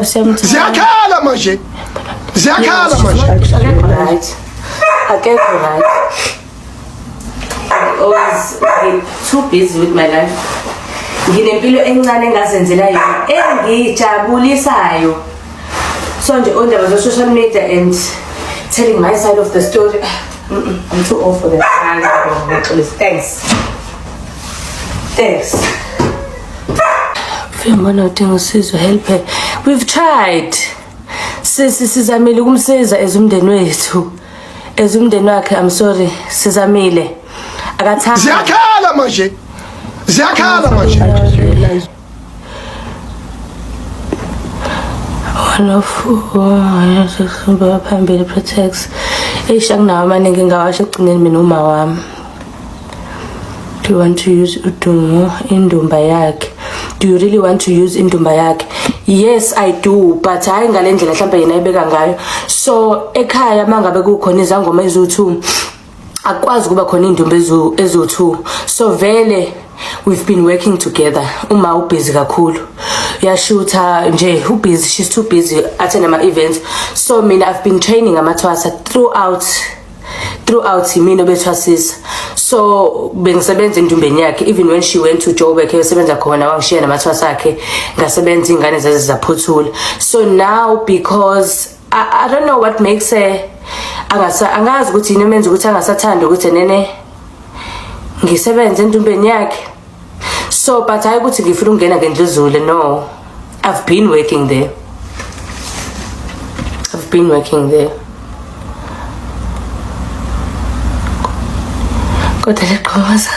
Ziyakhala manje. Ziyakhala manje. Akekho right. Akekho right. I'm always been too busy with my life. Nginempilo encane engazenzela yona engijabulisayo. So nje ondaba zo social media and telling my side of the story. I'm too old for that. Thanks. Thanks. Uyambona udinga usizo help her. We've tried. Sisi sizamile ukumsiza as umndeni wethu. As umndeni wakhe I'm sorry sizamile. Akathanda. Ziyakhala manje. Ziyakhala manje. One of oh, phambili protects. Eish anginawo amaningi ngawasho ekugcineni mina uma wami. Do you want to use udumo indumba yakhe? Do you really want to use indumba yakhe? Yes, I do, but hayi ngale ndlela mhlawumbe yena ayibeka ngayo. So ekhaya mangabe kukhona izangoma eziwu-2 akwazi ukuba khona indumba eziwu-2. So vele we've been working together. Uma ubhizi kakhulu. Uyashutha nje ubhizi, she's too busy attend ama events. So mina I've been training amathwasa throughout yimina obethwasisa so bengisebenza endumbeni yakhe even when she went to Joburg eyosebenza khona wangishiya namathwasa akhe ngasebenza ingane zaze zaphuthula so now because I don't know what makes her angasa angazi ukuthi yini emenza ukuthi angasathandi ukuthi nene ngisebenze endumbeni yakhe so but hayi ukuthi ngifuna ukungena ngendluzule no I've been working there I've been working there kodwa leqhoza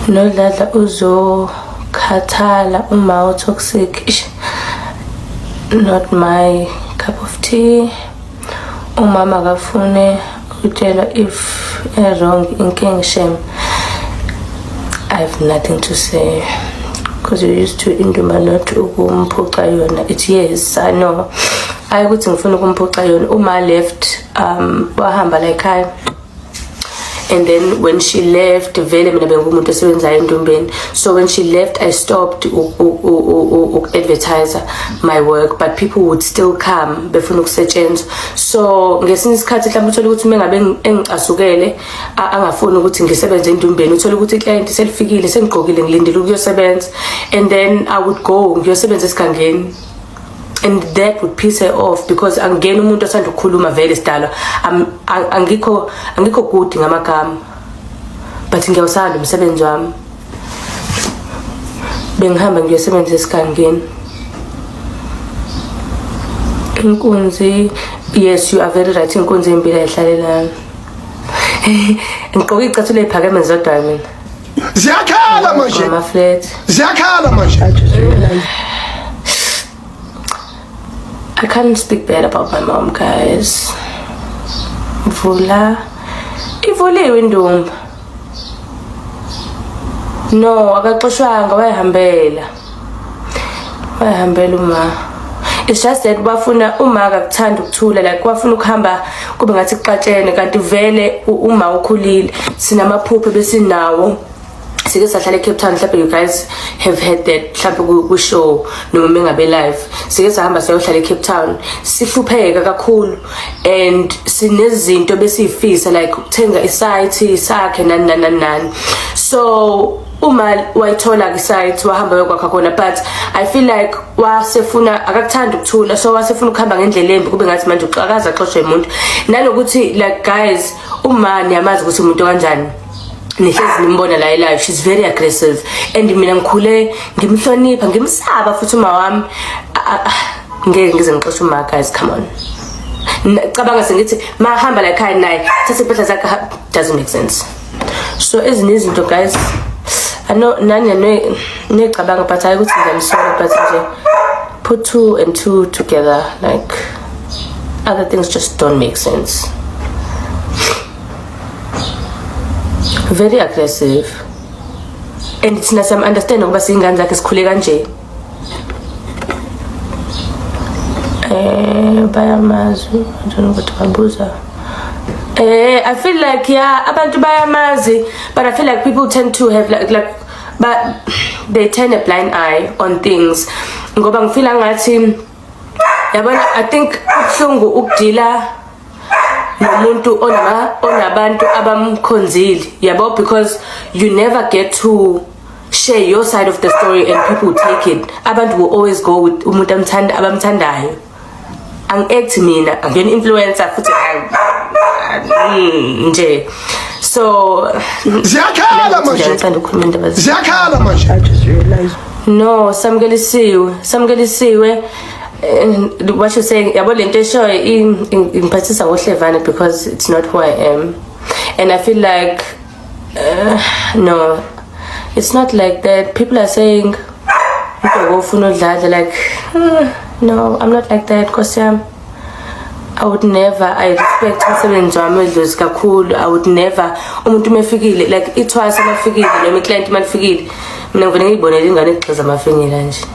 nodladla uzokhathala uma utoxic not my cup of tea Umama akafune ukutshelwa if e-wrong inkinga shem. I have nothing to say because you used to indumba not ukumphuca yona. It yes, I know. Hayi ukuthi ngifuna ukumphuca yona. Uma left wahamba la ekhaya. And then when she left vele mina bengumuntu osebenzayo endumbeni so when she left I stopped uku-advertise my work but people would still come befuna ukusetshenzwa so ngesinye isikhathi mhlawumbe uthole ukuthi uma ngabe engicasukele angafuni ukuthi ngisebenze endumbeni uthole ukuthi iclient selifikile sengigqokile ngilindile ukuyosebenza and then I would go ngiyosebenza esigangeni and that would piss her off because angena umuntu osanda ukukhuluma vele sidalwa angikho angikho good ngamagama but ngiyawusanda umsebenzi wami bengihamba ngiyosebenza esigangeni inkunzi yes you are very right inkunzi empilo ayihlalelana ngigqoke icathulo eziphakeme zodwa mina Ziyakhala manje. Ama-flat. Ziyakhala manje. I can't speak bad about my mom, guys. Vula. Ivuliwe indumba. No, akaxoshwanga wayihambela. Wayihambela uma. It's just that bafuna uma akakuthanda ukuthula like wafuna ukuhamba kube ngathi kuxatshene kanti vele uma ukhulile sinamaphupho besinawo sike sahlala eCape Town mhlawumbe you guys have heard that mhlawumbe ku-show noma mengabe live sike sahamba sayohlala eCape Town sihlupheka kakhulu and sinezinto besiyifisa like ukuthenga isite sakhe nani nani nani so uma wayithola ke site wahamba yokwakha khona but I feel like wasefuna akakuthanda ukuthula so wasefuna ukuhamba ngendlela embi kube ngathi manje uxakaza axoshwe umuntu nanokuthi like guys uma niyamazi ukuthi umuntu kanjani nihlezi nimbona la live she's very aggressive and mina ngikhule ngimhlonipha ngimsaba futhi uma wami ngeke ngize ngixoshe uma guys come on cabanga sengithi mahamba la ekhaya naye thatha impahla zakhe doesn't make sense so ezinye izinto guys I know nani niyicabanga but hayi ukuthi ngiyamsola but nje put two and two together like other things just don't make sense very aggressive and thina siyam understand ngoba siyingane zakhe sikhule kanje eh bayamazi njalo ukuthi babuza eh I feel like yeah abantu bayamazi but I feel like people tend to have like But they turn a blind eye on things ngoba ngifila ngathi, yabona, I think kubuhlungu ukudila nomuntu onama onabantu abamkhonzile, yabo, because you never get to share your side of the story and people take it. Abantu will always go with umuntu amthanda, abamthandayo. Angi-act mina, angiyona influencer futhi nje, so Ziyakhala manje. Ngithanda ukukhuluma indaba Ziyakhala manje. I just realized. No, samukelisiwe, samukelisiwe. What you're saying, yabo, lento eshoyo ingiphathisa ngohlevane because it's not who I am and I feel like, no, it's not like that. People are saying ugogo ufuna udlala, like, no, I'm not like that, nkosi yami. I would never. I respect umsebenzi wami wedlozi kakhulu. I would never. Umuntu uma efikile, like ithwasa mafikile noma iclient malifikile, mina ngivele ngiyibonele ingane egxiza amafinyila nje.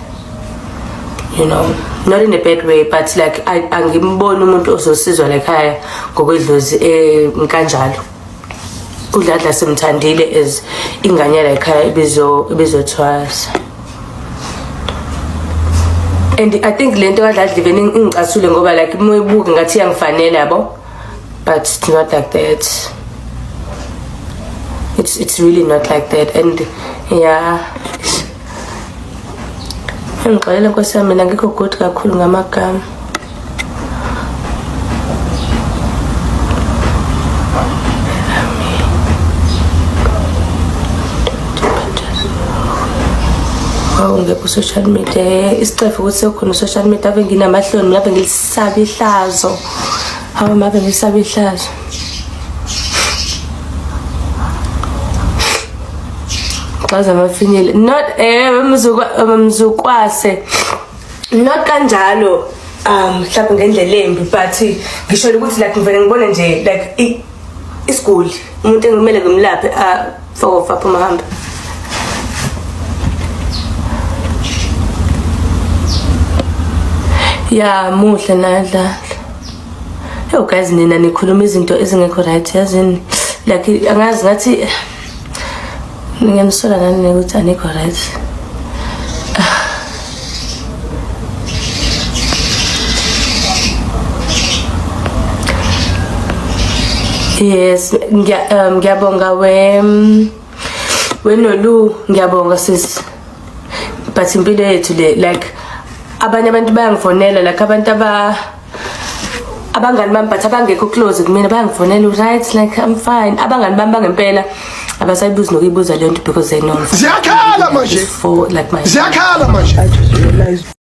Not in a bad way, but like angimboni umuntu ozosizwa la ekhaya ngokwedlozi kanjalo. Udladla simthandile as ingane yala ekhaya ibizothwasa. And I think lento kaDladla even ingicasule ngoba like uma uyibuka ngathi iyangifanela, yabo, but it's not like that. It's really not like that. And yeah, ngixolela nkosi yami, mina ngikho good kakhulu ngamagama. Wawungekho social media, isicefe ukuthi sekukhona social media. Ave nginamahloni mina, ave ngilisaba ihlazo. Hawu, ave ngilisaba ihlazo. Xaza amafinyile, not mzukwase, not kanjalo, mhlawumbe ngendlela embi, but ngisho ukuthi like ngivele ngibone nje like isiguli, umuntu engimele ngimlaphe, fokofa, phuma, hamba. Ya, muhle nadla. Yo guys, nina nikhuluma izinto ezingekho right, yazini. Like angazi, ngathi ngiyanisola nani ukuthi anikho right. Yes, ngiyabonga we wenolu, ngiyabonga sis. But impilo yethu le, like abanye abantu bayangifonela, like abantu abangani bami but abangekho close kumina bayangifonela, right, like I'm fine. Abangani bami bangempela abasayibuzi nokuyibuza leyo nto because they know I'm fine. Ziyakhala manje. For like my Ziyakhala manje. I just